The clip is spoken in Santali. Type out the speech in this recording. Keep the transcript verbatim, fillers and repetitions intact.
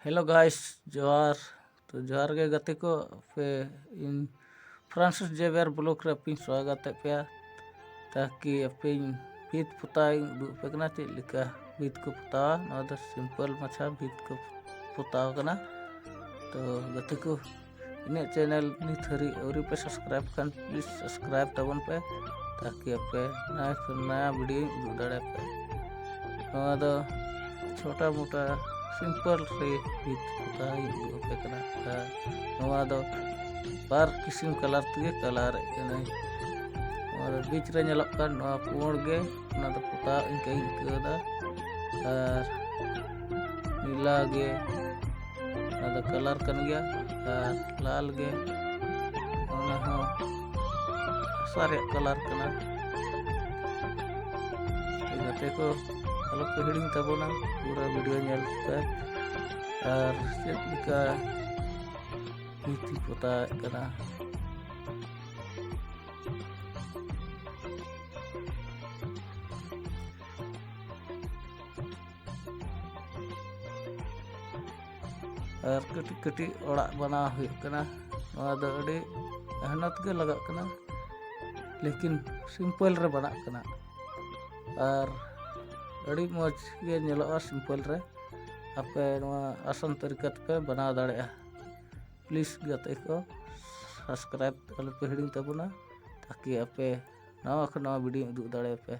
Hello guys, ᱡᱚᱦᱟᱨ᱾ ᱛᱚ ᱡᱚᱦᱟᱨ ᱜᱮ ᱜᱟᱛᱮ ᱠᱚ, ᱟᱯᱮ ᱤᱧ ᱯᱷᱨᱟᱱᱥᱤᱥ ᱡᱮᱵᱤᱭᱟᱨ ᱵᱞᱚᱜ ᱨᱮ ᱟᱯᱮᱧ ᱥᱣᱟᱜᱚᱛᱮᱫ ᱯᱮᱭᱟ᱾ ᱛᱟᱠᱤ ᱟᱯᱮᱧ ᱵᱷᱤᱛ ᱯᱚᱛᱟᱣ ᱤᱧ ᱩᱫᱩᱜ ᱟᱯᱮ ᱠᱟᱱᱟ, ᱪᱮᱫ ᱞᱮᱠᱟ ᱵᱷᱤᱛ ᱠᱚ ᱯᱚᱛᱟᱣᱟ᱾ ᱱᱚᱣᱟ ᱫᱚ ᱥᱤᱢᱯᱚᱞ ᱢᱟᱪᱷᱟ ᱵᱷᱤᱛ ᱠᱚ ᱯᱚᱛᱟᱣ ᱠᱟᱱᱟ᱾ ᱛᱚ ᱜᱟᱛᱮ ᱠᱚ, ᱤᱧᱟᱹᱜ ᱪᱮᱱᱮᱞ ᱱᱤᱛ ᱦᱟᱹᱨᱤᱡ ᱟᱹᱣᱨᱤ ᱯᱮ ᱥᱟᱵᱥᱠᱨᱟᱭᱤᱵ ᱠᱷᱟᱱ ᱯᱞᱤᱡ ᱥᱟᱵᱥᱠᱨᱟᱭᱤᱵ ᱛᱟᱵᱚᱱ ᱯᱮ, ᱛᱟᱠᱤ ᱟᱯᱮ ᱱᱟᱭᱟ ᱠᱷᱚᱱ ᱱᱟᱭᱟ ᱵᱷᱤᱰᱤᱭᱳᱧ ᱩᱫᱩᱜ ᱫᱟᱲᱮᱭᱟᱯᱮ᱾ ᱱᱚᱣᱟ ᱫᱚ ᱪᱷᱳᱴᱟ ᱢᱳᱴᱟ ᱥᱤᱢᱯᱚᱞ ᱥᱮ ᱵᱷᱤᱛ ᱯᱚᱛᱟᱣ ᱤᱧ ᱩᱫᱩᱜ ᱟᱯᱮ ᱠᱟᱱᱟ᱾ ᱟᱨ ᱱᱚᱣᱟ ᱫᱚ ᱵᱟᱨ ᱠᱤᱥᱤᱢ ᱠᱟᱞᱟᱨ ᱛᱮᱜᱮ ᱠᱟᱞᱟᱨᱮᱫ ᱠᱟᱹᱱᱟᱹᱧ᱾ ᱱᱚᱣᱟ ᱫᱚ ᱵᱤᱪ ᱨᱮ ᱧᱮᱞᱚᱜ ᱠᱟᱱ ᱱᱚᱣᱟ ᱯᱩᱸᱰ ᱜᱮ, ᱚᱱᱟ ᱫᱚ ᱯᱚᱛᱟᱣ ᱤᱱᱠᱟᱹᱧ ᱟᱹᱭᱠᱟᱹᱣ ᱮᱫᱟ᱾ ᱟᱨ ᱱᱤᱞᱟ ᱜᱮ, ᱚᱱᱟ ᱫᱚ ᱠᱟᱞᱟᱨ ᱠᱟᱱ ᱜᱮᱭᱟ᱾ ᱟᱨ ᱞᱟᱞ ᱜᱮ, ᱚᱱᱟ ᱦᱚᱸ ᱦᱟᱥᱟ ᱨᱮᱭᱟᱜ ᱠᱟᱞᱟᱨ ᱠᱟᱱᱟ᱾ ᱛᱚ ᱜᱟᱛᱮ ᱠᱚ, ᱟᱞᱚ ᱯᱮ ᱦᱤᱲᱤᱧ ᱛᱟᱵᱚᱱᱟ, ᱯᱩᱨᱟᱹ ᱵᱷᱤᱰᱤᱭᱳ ᱧᱮᱞ ᱯᱮ᱾ ᱟᱨ ᱪᱮᱫ ᱞᱮᱠᱟ ᱵᱷᱤᱛ ᱤᱧ ᱯᱚᱛᱟᱣᱮᱫ ᱠᱟᱱᱟ᱾ ᱟᱨ ᱠᱟᱹᱴᱤᱡ ᱠᱟᱹᱴᱤᱡ ᱚᱲᱟᱜ ᱵᱮᱱᱟᱣ ᱦᱩᱭᱩᱜ ᱠᱟᱱᱟ᱾ ᱱᱚᱣᱟ ᱫᱚ ᱟᱹᱰᱤ ᱢᱮᱦᱱᱚᱛ ᱜᱮ ᱞᱟᱜᱟᱜ ᱠᱟᱱᱟ, ᱞᱮᱠᱤᱱ ᱥᱤᱢᱯᱚᱞ ᱨᱮ ᱵᱮᱱᱟᱜ ᱠᱟᱱᱟ᱾ ᱟᱨ ᱟᱹᱰᱤ ᱢᱚᱡᱽ ᱜᱮ ᱧᱮᱞᱚᱜᱼᱟ ᱥᱤᱢᱯᱚᱞ ᱨᱮ᱾ ᱟᱯᱮ ᱱᱚᱣᱟ ᱟᱥᱟᱱ ᱛᱟᱹᱨᱤᱠᱟ ᱛᱮᱯᱮ ᱵᱮᱱᱟᱣ ᱫᱟᱲᱮᱭᱟᱜᱼᱟ᱾ ᱯᱞᱤᱡ ᱜᱟᱛᱮ ᱠᱚ, ᱥᱟᱵᱥᱠᱨᱟᱭᱤᱵ ᱟᱞᱚ ᱯᱮ ᱦᱤᱲᱤᱧ ᱛᱟᱵᱚᱱᱟ, ᱛᱟᱠᱤ ᱟᱯᱮ ᱱᱟᱣᱟ ᱠᱷᱚᱱ ᱱᱟᱣᱟ ᱵᱷᱤᱰᱤᱭᱳ ᱩᱫᱩᱜ ᱫᱟᱲᱮᱭᱟᱯᱮ᱾